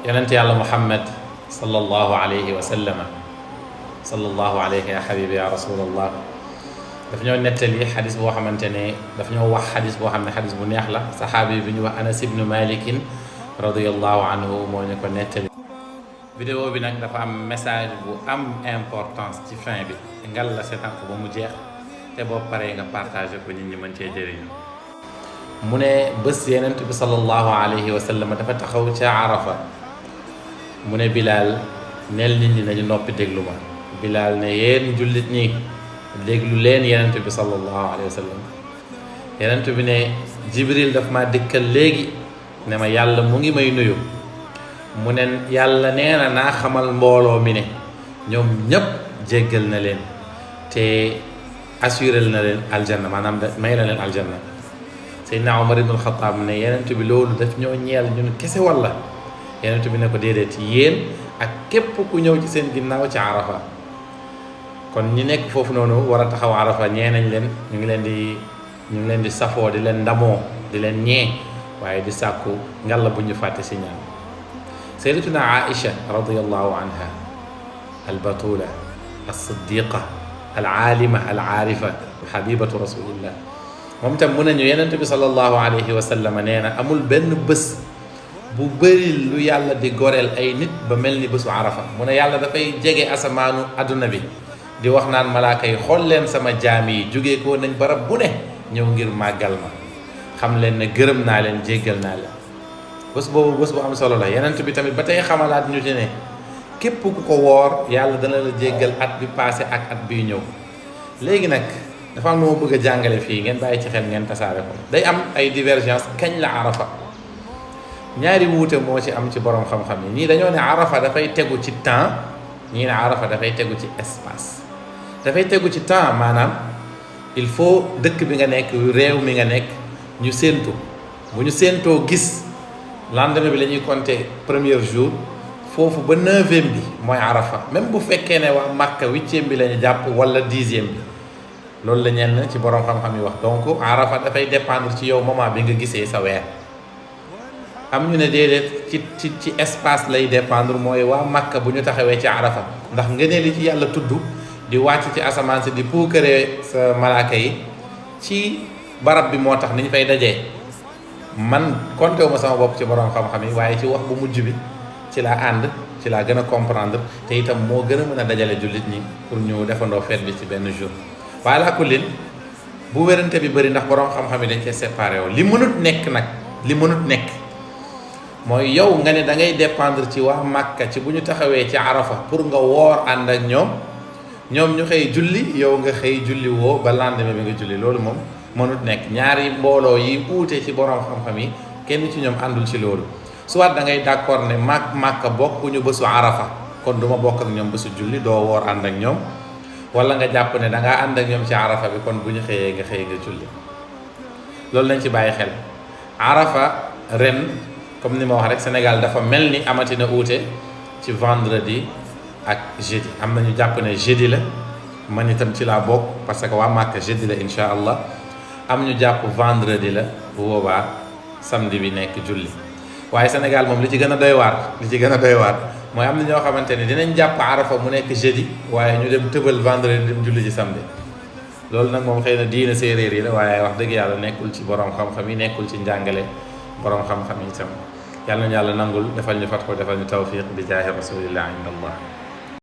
yonent yàlla muhammad sallallahu alayhi wa sallama sallallahu alayhi ya habibi ya rasulallah daf ñoo nettali xadis boo xamante ne daf ñoo wax xadis boo xam ne xadis bu neex la saxaabi bi ñu wax anas ibnu malikin radiyallahu anhu moo ñu ko nettali. vidéo bi nag dafa am message bu am importance ci fin bi ngal la seetaan ko ba mu jeex te boo paree nga partagé ko nit ñi mën cee jëriñu. mu ne bés yenent bi sallallahu alayhi wa sallam dafa taxaw ca Arafa mu ne Bilal neel nit ñi nañu noppi déglu ma. Bilal ne yéen jullit ñi déglu leen yenent bi sallallahu alayhi wa sallam. yenent bi ne Jibril daf ma dikkal léegi ne ma yàlla mu ngi may nuyu mu ne yàlla nee na naa xamal mbooloo mi ne ñoom ñëpp jéggal na leen te assuré na leen aljanna maanaam may na leen aljanna. Seydina Omar ibn Khattab ne yenent bi loolu daf ñoo ñeel ñun kese walla yenent bi ne ko déedéet yéen ak képp ku ñëw ci seen ginnaaw ci Arafa. kon ñi nekk foofu noonu war a taxaw Arafa ñee nañ leen ñu ngi leen di safoo di leen ndamoo di leen ñee waaye di sàkku ngalla bu ñu fàtte si ñaan. Sayyidatuna Aïcha radiyallahu anha albatula alsiddiqa alaalima alaarifa habibatu rasulillah moom itam mu nañu yenent bi sallallahu alayhi wa sallam nee na amul benn bés bu bëri lu yàlla di goreel ay nit ba mel ni bésu Arafa. mu ne yàlla dafay jege asamaanu adduna bi di wax naan malaaka yi xool leen sama jaam yi jógee ko nañ barab bu ne ñëw ngir màggal ma xam leen ne gërëm naa leen jéggal naa leen. bés boobu bés bu am solo la yenent bi tamit ba tey xamalaat ñu ci ne képp ku ko woor yàlla dana la jéggal at bi passé ak at biy ñëw. léegi nag dafa am lu ma bëgg a jàngale fii ngeen bàyyi ci xel ngeen tasaare ko. day am ay divergence kañ la Arafa ñaari wuute moo ci am ci borom xam-xam yi ñii dañoo ne Arafa dafay tegu ci temps ñii ne Arafa dafay tegu ci espace. dafay tegu ci temps maanaam il faut dëkk bi nga nekk réew mi nga nekk ñu séentu bu ñu séentoo gis lendemain bi la ñuy compter premier jour foofu ba 9e bi mooy Arafa même bu fekkee ne waa Makka 8e bi la ñu jàpp wala 10e bi loolu la ñenn ci borom xam-xam yi wax. donc Arafa dafay dépendre ci yow moment bi nga gisee sa weer. am ñu ne déedéet ci espace lay dépendre mooy waa Makka bu ñu taxawee ci Arafa ndax ngëneel li ci yàlla tudd di wàcc ci asamaan si di puukaree sa malaaka yi ci barab bi moo tax ni ñu fay dajee. man compté wu ma sama bopp ci borom xam-xam yi waaye ci wax bu mujj bi ci laa ànd ci laa gën a comprendre te itam moo gën a mën a dajale jullit ñi pour ñu defandoo fête bi ci benn jour. waaye laa ko leen bu wérante bi bëri ndax borom xam-xam yi dañ cee séparé wu li mënut nekk nag li mënut nekk mooy yow nga ne da ngay dépendre ci waa Makka ci bu ñu taxawee ci Arafa pour nga woor ànd ak ñoom ñu xëy julli yow nga xëy julli woo ba lendemain bi nga julli loolu moom mënut nekk. ñaari mbooloo yi uute ci borom xam-xam yi kenn ci ñoom àndul ci loolu. soit da ngay d'accord ne Makka bokkuñu bésu Arafa kon du ma bokk ak ñoom bésu julli doo woor ànd ak ñoom wala nga jàpp ne da ngaa ànd ak ñoom ci Arafa bi kon bu ñu xëyee nga xëy nga julli. loolu lañ ci bàyyi xel. Arafa ren comme ni ma wax rek Sénégal dafa mel ni amati na uute ci vendredi ak jeudi. am na ñu jàpp ne jeudi la man itam ci laa bokk parce que waa Makka jeudi la incha allah. am ñu jàpp vendredi la bu boobaa samedi bi nekk julli. waaye Sénégal moom li ci gën a doy waar mooy am na ñoo xamante ne dinañ jàpp Arafa mu nekk jeudi waaye ñu dem tëbal vendredi dem julli ci samedi. loolu nag moom xëy na diina séeréer yi la waaye wax dëgg yàlla nekkul ci borom xam-xam yi nekkul ci njàngale borom xam-xam yi itam. yàlla na yàlla nangul defal ñu fatko defal ñu tawfiq bi jaahi rasulillah inda allah.